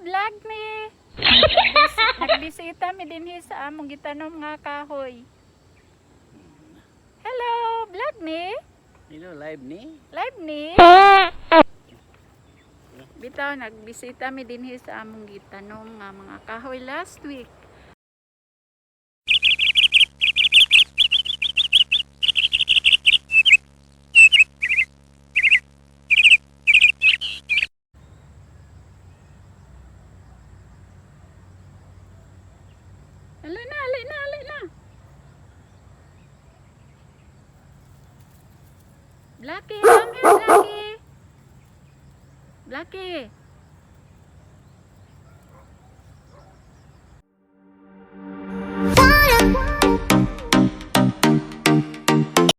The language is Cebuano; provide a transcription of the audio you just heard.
Vlog ni. Nagbisita mi dinhi sa among gitanom nga kahoy. Hello, vlog ni. Hello, live ni. Live ni. Bitaw, nagbisita mi dinhi sa among gitanom nga mga kahoy last week. Alay na, alay na, alay na. Blackie, come here, Blackie. Blackie.